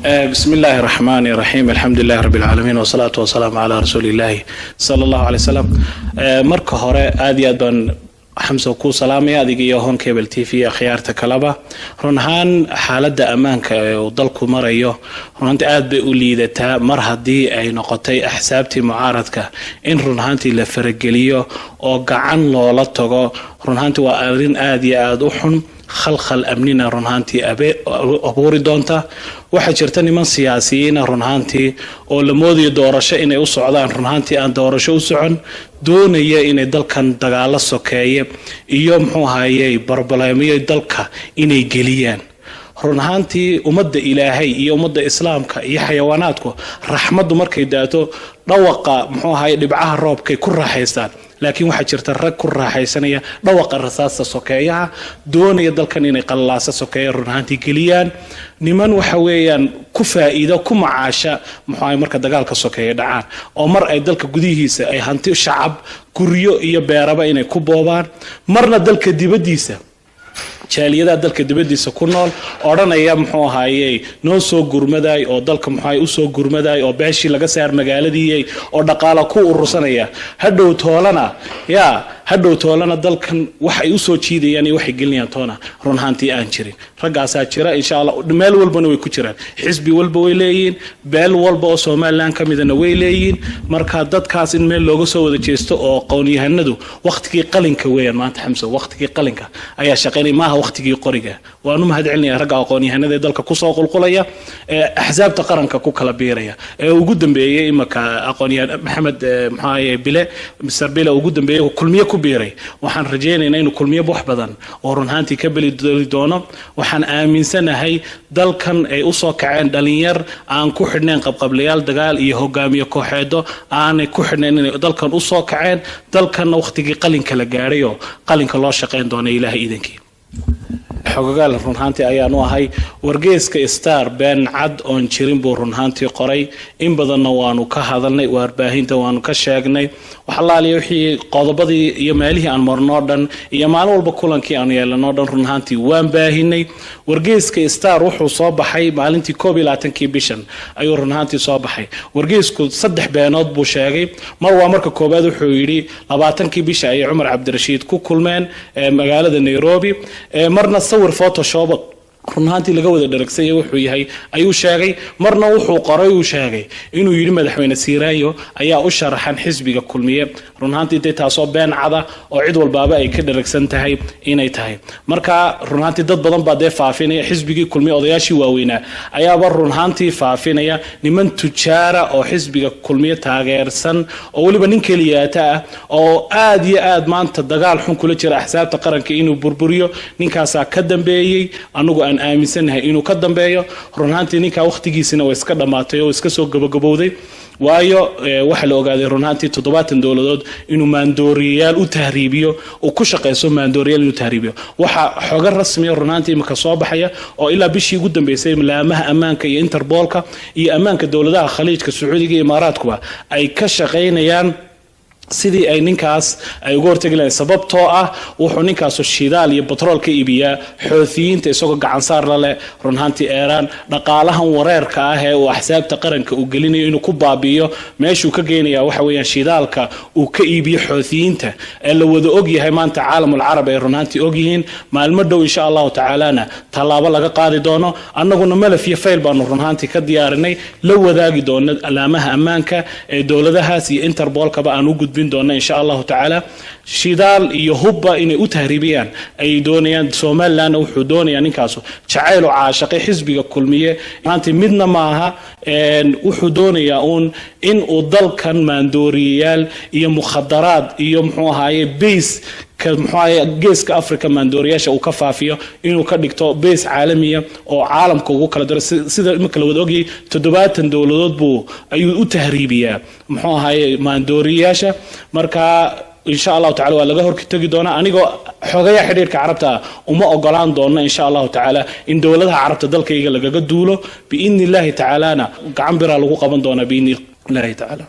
Bismi illaahi raxmaani raxiim, alxamdu lilahi rabbi alcaalamiin, wasalaatu wasalaamu calaa rasuuli illaahi sala allahu alay wasalam. Marka hore aad iyo aad baan, Xamso, kuu salaamaya adiga iyo Horn Cable TV, akhyaarta kaleba. Run ahaan xaaladda ammaanka ee uu dalku marayo runhaantii aad bay u liidataa, mar haddii ay noqotay axsaabtii mucaaradka in run ahaantii la farageliyo oo gacan loola tago. Run ahaantii waa arrin aad iyo aada u xun, khalkhal amnina run ahaantii abuuri doonta. Waxaa jirta niman siyaasiyiina run ahaantii oo la moodayo doorasho inay u socdaan, run ahaantii aan doorasho u socon, doonaya inay dalkan dagaalo sokeeye iyo, muxuu ahayey, barbaleemyo dalka inay geliyaan. Run ahaantii ummadda Ilaahay iyo ummadda Islaamka iyo xayawaanaadku raxmaddu markay daato dhawaqa, muxuu ahaye, dhibcaha roobkay ku raaxaystaan, laakiin waxaa jirta rag ku raaxaysanaya dhawaqa rasaasta sokeeyaha, doonaya dalkan inay qallaasa sokeeya run ahaantii geliyaan. Niman waxa weeyaan ku faa'iido, ku macaasha, muxuu ahay, marka dagaalka sokeeya dhacaan oo mar ay dalka gudihiisa ay hanti shacab, guryo iyo beeraba inay ku boobaan, marna dalka dibaddiisa jaaliyadaha dalka dibadiisa ku nool odhanaya, muxuu ahaaye, noo soo gurmaday oo dalka, muxuu usoo gurmaday oo beeshii laga saar magaaladiiyey oo dhaqaala ku urursanaya. Hadhow toolana yaa hadhow toolana dalkan wax ay usoo jiidayaan iyo waxay gelinayaan toona run ahaantii aan jirin. Raggaasaa jira, insha Allah, meel walbana way ku jiraan, xisbi walba way leeyihiin, beel walba oo Somaliland ka midana way leeyihiin. Marka dadkaas in meel looga soo wada jeesto oo aqoon-yahanadu waqtigii qalinka weeyaan maanta, Xamso, waqtigii qalinka ayaa shaqaynay, maaha waqtigii qoriga. Waanu mahad celinaya ragga aqoon-yahanada ee dalka kusoo qulqulaya ee axsaabta qaranka ku kala biiraya, ee ugu dambeeyey imaka aqoonyahan Maxamed, muxuu Bile, Mr Bile, ugu dambeeyey Kulmiye ku biiray. Waxaan rajaynaynaa inuu Kulmiye wax badan oo run ahaantii ka beli doono. Waxaan aaminsanahay dalkan ay usoo kaceen dhalinyar aan ku xidhnayn qabqablayaal dagaal iyo hogaamiye kooxeedo aanay ku xidhnayn, inay dalkan usoo kaceen, dalkanna waqtigii qalinka la gaadhay oo qalinka loo shaqayn doono, Ilaahay iidankii. Xogogaal run ahaantii ayaanu ahay. Wargeeska Star been cad oon jirin buu run ahaantii qoray. In badanna waanu ka hadalnay, warbaahinta waanu ka sheegnay. Waxalaaliya wixii qodobadii iyo meelihii aan marnoo dhan iyo maalin walba kulankii aanu yeelanoo dhan run ahaantii waan baahinay. Wargeeska Star wuxuu soo baxay maalintii 21-kii bishan ayuu run ahaantii soo baxay. Wargeesku saddex beenood buu sheegay. Mar waa marka koowaad, wuxuu yidhi 20-kii bisha ayay Cumar Cabdirashiid ku kulmeen magaalada Nairobi. Marna sawir Photoshop run ahaantii laga wada dharagsanya wuxuu yahay ayuu sheegay. Marna wuxuu qoray, uu sheegay inuu yidhi madaxweyne Siiraanyo ayaa u sharaxan xisbiga Kulmiye. Run ahaantii dee taasoo been cada oo cid walbaaba ay ka dharagsan tahay inay tahay. Marka run ahaantii dad badan baa dee faafinaya. Xisbigii Kulmiye odayaashii waaweynaa ayaaba run ahaantii faafinaya. Niman tujaara oo xisbiga Kulmiye taageersan oo weliba nin keliyaata ah oo aad iyo aad maanta dagaal xun kula jira axsaabta qaranka inuu burburiyo, ninkaasaa ka dambeeyey. Anagu aan aaminsanahay inuu ka dambeeyo. Run ahaantii ninkaa wakhtigiisina waa iska dhammaatay oo iska soo gabagabowday, waayo waxaa la ogaaday run ahaantii 70 dowladood inuu maandooriyayaal u tahriibiyo, uu ku shaqeyso maandooriyaal inuu tahriibiyo. Waxaa xogo rasmiya run ahaantii imika soo baxaya oo ilaa bishii ugu dambeysay laamaha ammaanka iyo Interpolka iyo ammaanka dowladaha Khaliijka, Sacuudiga iyo Imaaraadkuba ay ka shaqaynayaan sidii ay ninkaas ay uga hortegi lahayn, sababtoo ah wuxuu ninkaasu shidaal iyo batrool ka iibiyaa Xoothiyiinta, isagoo gacansaar la leh run ahaantii Eeraan. Dhaqaalahan wareerka ah ee uu axsaabta qaranka uu gelinayo inuu ku baabi'iyo meeshuu ka geenaya waxa weeyaan shidaalka uu ka iibiyo Xoothiyiinta ee la wada ogyahay maanta, caalamul carab ay run ahaantii ogyihiin. Maalmo dhow, insha Allahu tacaalana, tallaabo laga qaadi doono. Annaguna malaf iyo fayl baanu run ahaantii ka diyaarinay, la wadaagi doono alaamaha ammaanka ee dowladahaas iyo Interpolkaba aan u gudbin doona, insha Allahu tacaala. Shidaal iyo hubba inay u tahriibiyaan ayay doonayaan. Somalilandna wuxuu doonayaa ninkaasu jacayl oo caashaqay xisbiga Kulmiye maanta midna maaha. Wuxuu doonayaa uun in uu dalkan maandooriyayaal iyo mukhadaraad iyo, muxuu ahaaye, base ka, muxuu ahaaye, Geeska Africa maandooriyaasha uu ka faafiyo, inuu ka dhigto base caalamiya oo caalamka ugu kala daro. Sida imika la wada ogyahay, 70 dowladood buu ayuu u tahriibiyaa, muxuu ahaaye, maandooriyayaasha. Marka insha Allahu tacala waa laga hortegi doonaa. Anigoo xogayaa xidhiirka Carabta uma ogolaan doono, insha Allahu tacaala, in dowladaha Carabta dalkayga lagaga duulo. Biidni Illahi tacaalana gacan biraa lagu qaban doonaa, biidni Illahi tacaala.